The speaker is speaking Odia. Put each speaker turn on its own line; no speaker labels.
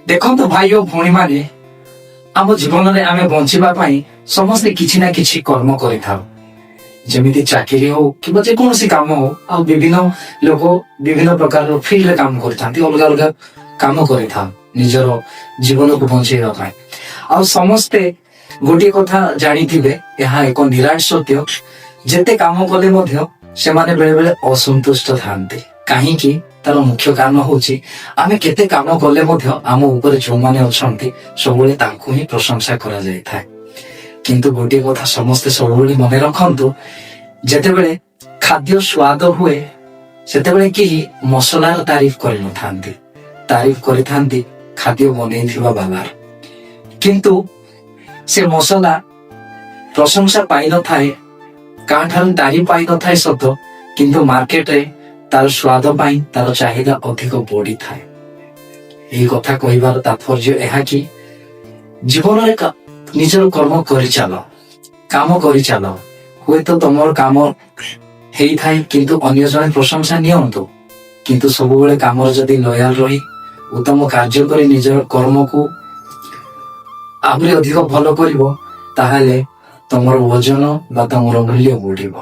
ଦେଖନ୍ତୁ ଭାଇ ଓ ଭଉଣୀମାନେ, ଆମ ଜୀବନରେ ଆମେ ବଞ୍ଚିବା ପାଇଁ ସମସ୍ତେ କିଛି ନା କିଛି କର୍ମ କରିଥାଉ। ଯେମିତି ଚାକିରି ହଉ କିମ୍ବା ଯେକୌଣସି କାମ ହଉ। ଆଉ ବିଭିନ୍ନ ଲୋକ ବିଭିନ୍ନ ପ୍ରକାରର ଫିଲ୍ଡରେ କାମ କରିଥାନ୍ତି, ଅଲଗା ଅଲଗା କାମ କରିଥାଉ ନିଜର ଜୀବନକୁ ବଞ୍ଚେଇବା ପାଇଁ। ଆଉ ସମସ୍ତେ ଗୋଟିଏ କଥା ଜାଣିଥିବେ, ଏହା ଏକ ନିରାଟ ସତ୍ୟ, ଯେତେ କାମ କଲେ ମଧ୍ୟ ସେମାନେ ବେଳେ ବେଳେ ଅସନ୍ତୁଷ୍ଟ ଥାନ୍ତି। କାହିଁକି? ତାର ମୁଖ୍ୟ କାରଣ ହଉଛି, ଆମେ କେତେ କାମ କଲେ ମଧ୍ୟ ଆମ ଉପରେ ଯୋଉମାନେ ଅଛନ୍ତି, ସବୁବେଳେ ତାଙ୍କୁ ହିଁ ପ୍ରଶଂସା କରାଯାଇଥାଏ। କିନ୍ତୁ ଗୋଟିଏ କଥା ସମସ୍ତେ ସବୁବେଳେ ମନେ ରଖନ୍ତୁ, ଯେତେବେଳେ ଖାଦ୍ୟ ସ୍ୱାଦ ହୁଏ, ସେତେବେଳେ କେହି ମସଲାର ତାରିଫ କରିନଥାନ୍ତି, ତାରିଫ କରିଥାନ୍ତି ଖାଦ୍ୟ ବନେଇଥିବା ବାଲାର। କିନ୍ତୁ ସେ ମସଲା ପ୍ରଶଂସା ପାଇନଥାଏ, କାହାଠାରୁ ତାରିଫ ପାଇନଥାଏ ସତ, କିନ୍ତୁ ମାର୍କେଟରେ ତାର ସ୍ୱାଦ ପାଇଁ ତାର ଚାହିଦା ଅଧିକ ବଢିଥାଏ। ଏହି କଥା କହିବାର ତାତ୍ପର୍ଯ୍ୟ ଏହା କି ଜୀବନରେ ନିଜର କର୍ମ କରିଚାଲ, କାମ କରିଚାଲ। ହୁଏତ ତମର କାମ ହେଇଥାଏ, କିନ୍ତୁ ଅନ୍ୟ ଜଣେ ପ୍ରଶଂସା ନିଅନ୍ତୁ। କିନ୍ତୁ ସବୁବେଳେ କାମରେ ଯଦି ଲୟାଲ ରହି ଉତ୍ତମ କାର୍ଯ୍ୟ କରି ନିଜର କର୍ମକୁ ଆହୁରି ଅଧିକ ଭଲ କରିବ, ତାହେଲେ ତମର ଓଜନ ବା ତମର ମୂଲ୍ୟ ବଢିବ।